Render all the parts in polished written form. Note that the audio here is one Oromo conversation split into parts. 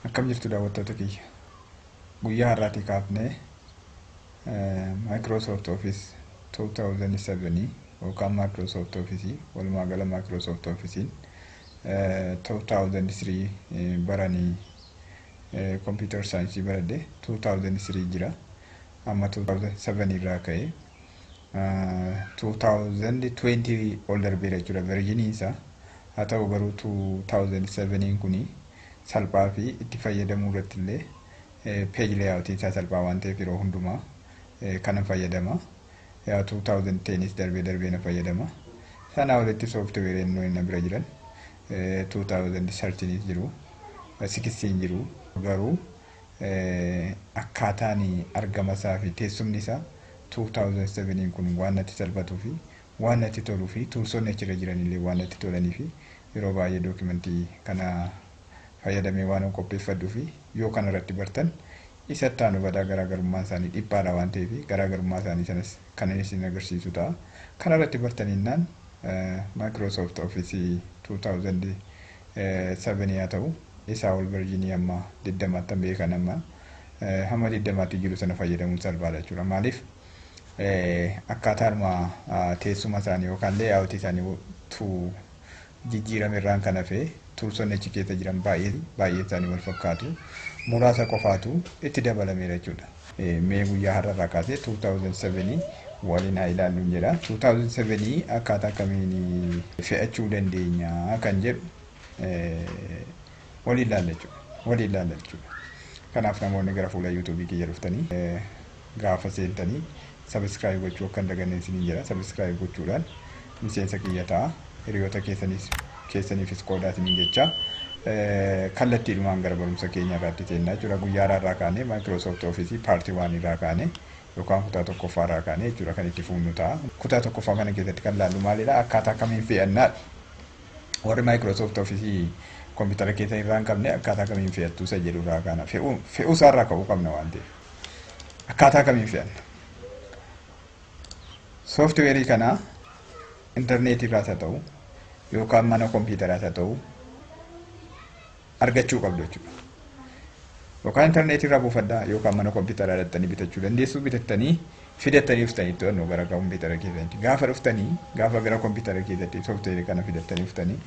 Akkam jirtu, daawwattoota kiyya? Guyyaa har'aatii kaafnee Microsoft Office 2007 yookaan Microsoft Office, walumaa gala Microsoft Office 2003 baranii computer science baradhe 2003 jira. Amma 2007 irraa ka'ee 2020 ol darbeera jechuudha versioniin isaa. Haa ta'u garuu 2007 kuni salphaa fi itti fayyadamuu irratti illee page layoutiin isaa salphaa waan ta'eef yeroo hundumaa kanan fayyadama. Yaa 2010s darbee darbee na fayyadama. Sanaa olitti softwareiin na bira jiran 2013 jiru, 16 jiru. Garuu akkaataan argama isaa fi teessumni isaa 2007 kun waan natti salphatuu fi waan natti toluu fi toolsonni achirra jiran illee waan natti tolanii fi yeroo baay'ee documentii kana fayyadamee waan qopheeffadhuu fi yoo kana irratti bartan isa itti badaa garaagarummaan isaanii dhiphaadha waan ta'eef garaagarummaa isaanii sanas kan inni isin agarsiisu ta'a. Kana irratti bartaninnaan Microsoft Office 2007 haa ta'u isaa ol versionii amma 20tti beekan, amma hamma 20tti jiru sana fayyadamuun salphaadha jechuudha. Maaliif, akkaataadhuma teessuma isaanii yookaan layoutii isaanii tu jijjiirame irraan kan hafe toolsonni achi keessa jiran baay'ee baay'ee isaanii wal fakkaatu. Muraasa qofaatu itti dabalameera jechuudha. Mee guyyaa har'arraa kaasee 2007 waliin haa ilaallu jedha. 2007 akkaataa kamiin fe'achuu dandeenya kan jedhu waliin ilaalla jechuudha. Waliin ilaalla jechuudha. Kanaaf namoonni gara fuula YouTubeii kiyya dhuftanii gaafa seentanii subscribe gochuu akka hin daganne isiniin jedha. Subscribe gochuudhaan miseensa kiyya ta'a. Hiriyoota keessaniifis qoodaa isiniin jecha kallattiidhumaan gara barumsa keenya irraatti seennaa jechuudha. Guyyaa irraa kaanee Microsoft Office part 1 irraa kaanee yookaan kutaa tokkoffaa irraa kaanee jechuudha kan itti fufnu ta'a. Kutaa tokkoffaa kana keessatti kan laallu maalidha? Akkaataa kamiin fe'annaa, warri Microsoft Office kompiitara keessa irraa hin qabne akkaataa kamiin fe'attu isa jedhu irraa kaana. Fe'uu isaarraa ka'uu qabna waan ta'eef. Akkaataa kamiin fe'anna? Softwareii kana intarneetii irraas haa ta'u yookaan mana kompiitaraas haa ta'u argachuu qabdu jechuudha. Yookaan intarneetii irraa buufadhaa yookaan mana kompiitaraa dhaqxanii bitachuu dandeessu. Bitattanii fidattanii dhuftanii to'annoo gara kompiitara keessatti. Gaafa dhuftanii, gaafa gara kompiitara keessatti softwareii kana fidattanii dhuftanii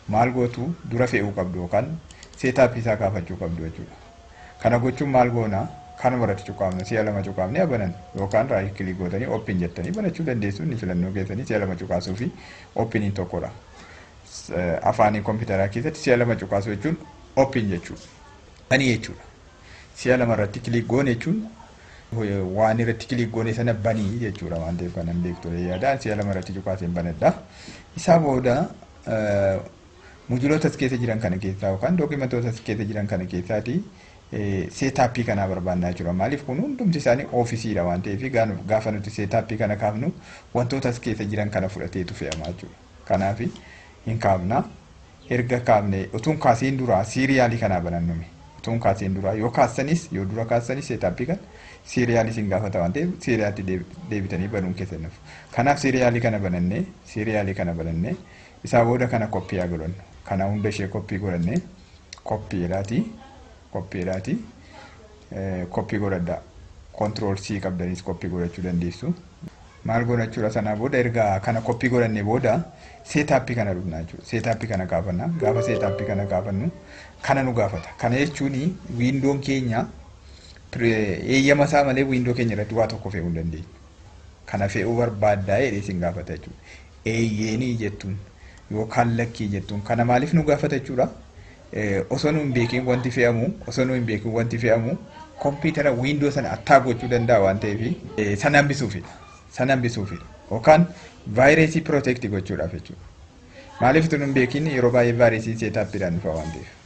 maal gootu? Dura fe'uu qabdu yookaan setupii isaa kaafachuu qabdu jechuudha. Kana gochuun maal goona? Kanuma irratti cuqaafna, si'a lama cuqaafnee banan yookaan right click gootanii open jettanii banachuu dandeessu. Inni filannoo keessanii, si'a lama cuqaasuu fi openiin tokkodha. Afaanii kompiitaraa keessatti si'a lama cuqaasuu jechuun open jechuudha. Banii jechuudha. Si'a lama irratti click goone jechuun waan irratti click goone sana banii jechuudha waan ta'eef kanan beektu yaada si'a lama irratti cuqaaseen banadha. Isaa booda moduleoota as keessa jiran kana keessaa yookaan documentoota as keessa jiran kana keessaati setupii kanaa barbaannaa jechuudha. Maaliif, kun hundumti isaanii Officeiidha waan ta'eef gaafa nuti setupii kana kaafnu wantoota as keessa jiran kana fudhateetu fe'ama jechuudha. Kanaaf hin kaafna. Erga kaafne, utuun kaasiin duraa serialii kanaa banannume. Utuun kaasiin duraa, yoo kaasanis, yoo dura kaasanis setupii kana serialii isin gaafata waan ta'eef serialitti deebitanii banuun keessan nuuf. Kanaaf serialii kana banannee, serialii kana banannee isaa booda kana copy haa godhannu. Kana hunda ishee copy godhannee, copydhaati. Copydhaati. Copy godhadhaa. Control C qabdanis copy godhachuu dandeessu. Maal goona jechuudha? Sanaa booda erga kana copy godhannee booda setupii kana dhufna jechuudha. Setupii kana kaafanna. Gaafa setupii kana kaafannu kana nu gaafata. Kana jechuun Windown keenya eeyyama isaa malee Window keenya irratti waa tokko fe'uu hin dandeenyu. Kana fe'uu barbaaddaa jedhee isin gaafata jechuudha. Eeyyeenii jettuun yookaan lakkii jettuun. Kana maaliif nu gaafata jechuudha? Osoo nu hin beekin wanti fe'amu, osoo nu hin beekin wanti fe'amu kompiitara Window sana attack gochuu danda'a waan ta'eef sana hambisuufidha. Sana hambisuufidha. Yookaan vaayirasii protect gochuudhaaf jechuudha. Maaliif, utuu nu hin beekin yeroo baay'ee vaayirasiin setupiidhaan dhufa waan ta'eef.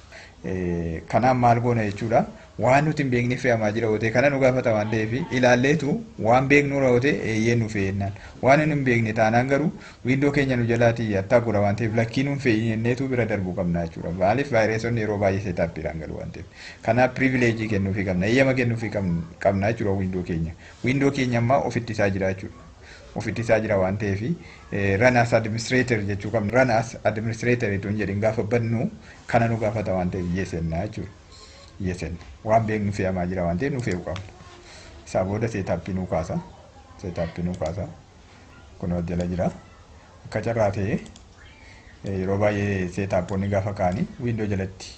Kanaaf maal goona jechuudha? Waan nuti hin beekne fe'amaa jira yoo ta'e kana nu gaafata waan ta'eef ilaalleetu waan beeknu yoo ta'e eeyyeen nu fe'ennaan. Waan nu hin beekne taanaan garuu Window keenya nu jalaatii attack godha waan ta'eef lakkii nuun fe'inneetu bira darbuu qabna jechuudha. Maaliif, vaayirasonni yeroo baay'ee setupiidhaan galu waan ta'eef. Kanaaf privilegeii kennuufii qabna, eeyyama kennuufii qabna jechuudha Window keenya. Window keenya ammaa ofitti isaa jira jechuudha. Ofitti isaa jira waan ta'eef run as administrator jechuu qabna. Run as administrator itoo hin jedhin gaafa bannu kana nu gaafata waan ta'eef yes jennaa jechuudha. Yes enna. Waan beeknu fe'amaa jira waan ta'eef nu fe'uu qabna. Isaa booda setup nuu kaasa. Setup nuu kaasa. Kunoo jala jira. Akka carraa ta'ee yeroo baay'ee setupoonni gaafa ka'anii window jalatti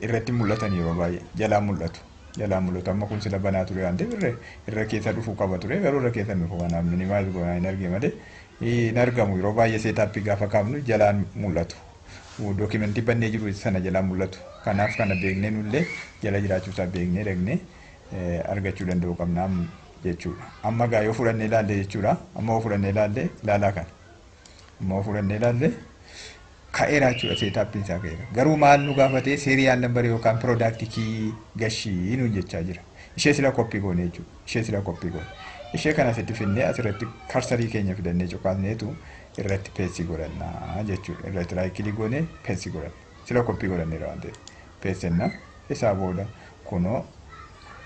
irratti mul'atan, yeroo baay'ee jalaan mul'atu. Jalaan mul'atu. Amma kun sila banaa ture waan ta'eef irra keessa dhufuu qaba ture, garuu irra keessa hin dhufu. Kanaaf minimize goonaa hin arge malee hin argamu. Yeroo baay'ee setup gaafa kaafnu jalaan mul'atu. Document bannee jiru sana jalaan mul'atu. Kanaaf kana beeknee nullee jala jiraachuusaa beeknee dhaqnee argachuu danda'uu qabna jechuudha. Amma gaa yoo fudhannee ilaalle jechuudha. Amma yoo fudhannee ilaalle, ilaalaa kana. Amma yoo fudhannee ilaalle ka'eera jechuudha, setupiin isaa ka'eera. Garuu maal nu gaafatee? Serial number yookaan product key gashii nuun jechaa jira. Ishee sila copy goone jechuudha. Ishee sila copy goone. Ishee kana asitti finnee asirratti cursor keenya fidannee cuqaasneetu irratti paste godhannaa jechuudha. Irratti right click goonee paste godhanna. Sila copy godhanneera waan ta'eef. Pastenna. Isaa booda kunoo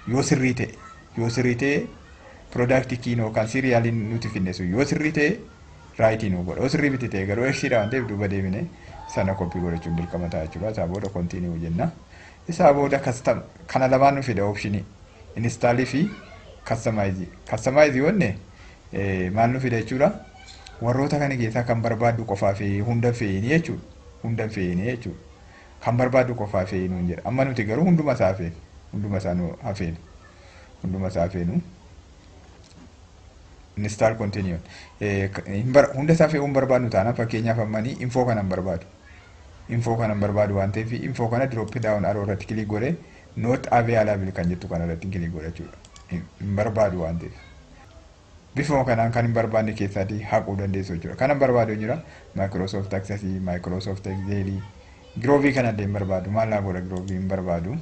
yoo sirrii ta'e product keyn yookaan serialiin nuti finne sun yoo sirrii ta'e right nu godha. Yoo sirrii miti ta'e garuu Xiidha waan ta'eef duuba deebine sana copy godhachuun dirqama ta'a jechuudha. Isaa booda continue jenna. Isaa booda custom kana lamaan nu fida, option install fi customize. Customize yoonne maal nu fida jechuudha? Warroota kana keessaa kan barbaaddu qofaa fi hunda fe'inii jechuudha. Hunda fe'inii jechuudha. Kan barbaaddu qofaa fe'ii nuun jedha. Amma nuti garuu hunduma isaa feenu. Hunduma isaa nu hafeenu. Hunduma isaa feenu. Install, continue. Hunda isaa fe'uu hin barbaadnu taanaan, fakkeenyaaf ammanii info kana hin barbaadu. Info kana hin barbaadu waan ta'eef info kana drop down arrow irratti click godhee not available kan jettu kana irratti click godha jechuudha. Hin barbaadu waan ta'eef. Bifuma kanaan kan hin barbaanne keessaatii haquu dandeessu jechuudha. Kan hin barbaadu jira Microsoft Access, Microsoft Excel, Groovy kana illee hin barbaadu. Maal naa godha Groovy? Hin barbaadu.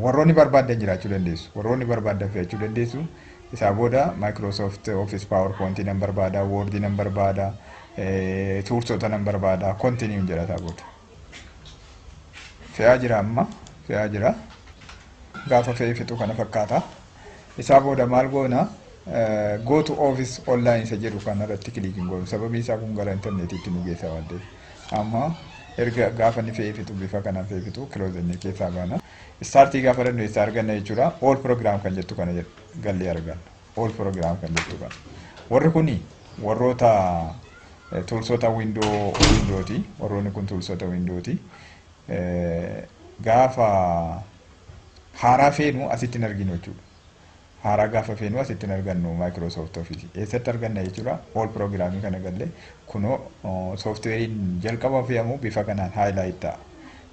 Warroonni barbaaddan jiraachuu dandeessu. Warroonni barbaaddan fe'achuu dandeessu. Isaa booda Microsoft Office PowerPoint nan barbaada, Word nan barbaada, toolsota nan barbaada, continue jedha isaa booda. Fe'aa jira amma, fe'aa jira. Gaafa fe'ee fixu kana fakkaata. Isaa booda maal goona? Go to Office Online isa jedhu kana irratti click hin goonu. Sababii isaa kun gara intarneetiitti nu geessa waan ta'eef. Amma erga gaafa inni fe'ee fixu bifa kanaan fe'ee fixu close inni keessaa baana. Start gaafa dhannu eessa arganna jechuudha? All program kan jettu kana gallee arganna. All program kan jettu kana. Warri kuni warroota toolsota windowti. Warroonni kun toolsota windowti. Gaafa haaraa feenu asitti hin arginu jechuudha. Haaraa gaafa feenu asitti hin argannu Microsoft Office. Eessatti arganna jechuudha? All programii kana gallee kunoo softwareiin jalqaba fe'amu bifa kanaan highlight ta'a.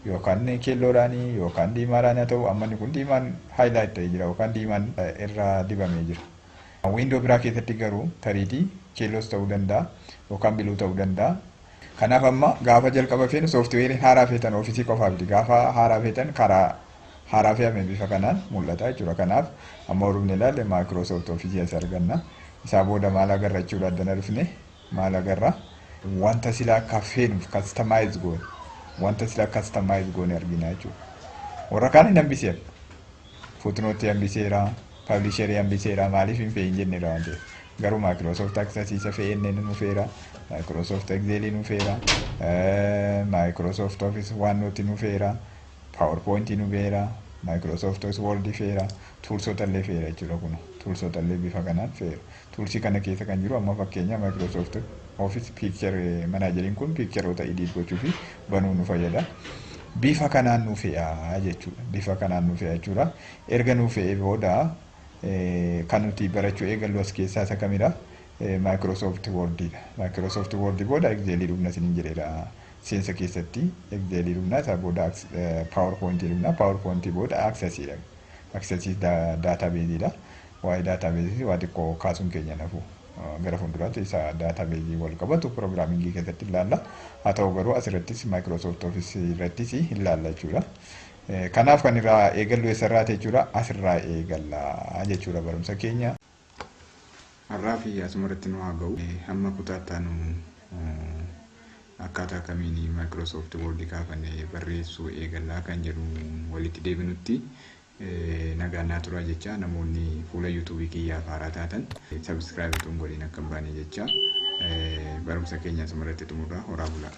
Yookaan keelloodhaanii yookaan diimaadhaan haa ta'u, amma inni kun diimaan highlight ta'ee jira yookaan diimaan irra dibamee jira. Window biraa keessatti garuu tariitii keelloos ta'uu danda'a yookaan blue ta'uu danda'a. Kanaaf amma gaafa jalqaba feenu softwareiin haaraa feetan Office qofaaf miti, gaafa haaraa feetan karaa haaraa fe'ame bifa kanaan mul'ata jechuudha. Kanaaf amma horumne ilaalle Microsoft Office as arganna. Isaa booda maal agarra jechuudha? Addana dhufne maal agarra? Wanta sila akka feenuuf customize goone, wanta sila customize goone argina jechuudha. Warra kaan hin hambiseera. Footnote hambiseera, Publisher hambiseera, maaliif hin fe'in jenneera waan ta'eef. Garuu Microsoft Access isa fe'enne nu feera, Microsoft Excel nu feera, Microsoft Office OneNote nu feera, PowerPoint nu feera, Microsoft Word feera, toolsota illee feera jechuudha kun. Toolsota illee bifa kanaan feera. Tools kana keessa kan jiru amma fakkeenya Microsoft Office Picture Manageriin kun pictureoota edit gochuu fi banuu nu fayyada. Bifa kanaan nu fe'a jechuudha. Bifa kanaan nu fe'a jechuudha. Erga nu fe'ee booda kan nuti barachuu eegallu as keessaa isa kamidha? Microsoft Wordidha. Microsoft Word booda Excel dhufna isiniin jedheera. Seensa keessatti Excel dhufna, isaa booda PowerPoint dhufna, PowerPoint booda Accessidha. Access databaseidha. Waa'ee database waa xiqqoo kaasuun keenya nafu. Gara fuulduraatti isa database wal qabatu programming keessatti ilaalla. Haa ta'u garuu asirrattis Microsoft Office irrattis ilaalla jechuudha. Kanaaf kan irraa eegallu eessarraati jechuudha? Asirraa eegalla jechuudha barumsa keenya. Har'aa fi asuma irratti nu haa ga'u. Hamma kutaa nu akkaataa kamiin Microsoft Word kaafannee barreessuu eegallaa kan jedhu walitti deebinutti nagaan naa turaa jecha, namoonni fuula YouTube kiyyaaf haaraa taatan subscribe utuu hin godhin akka hin baane jecha, barumsa keenya asuma irratti xumurra. Horaa bulaa.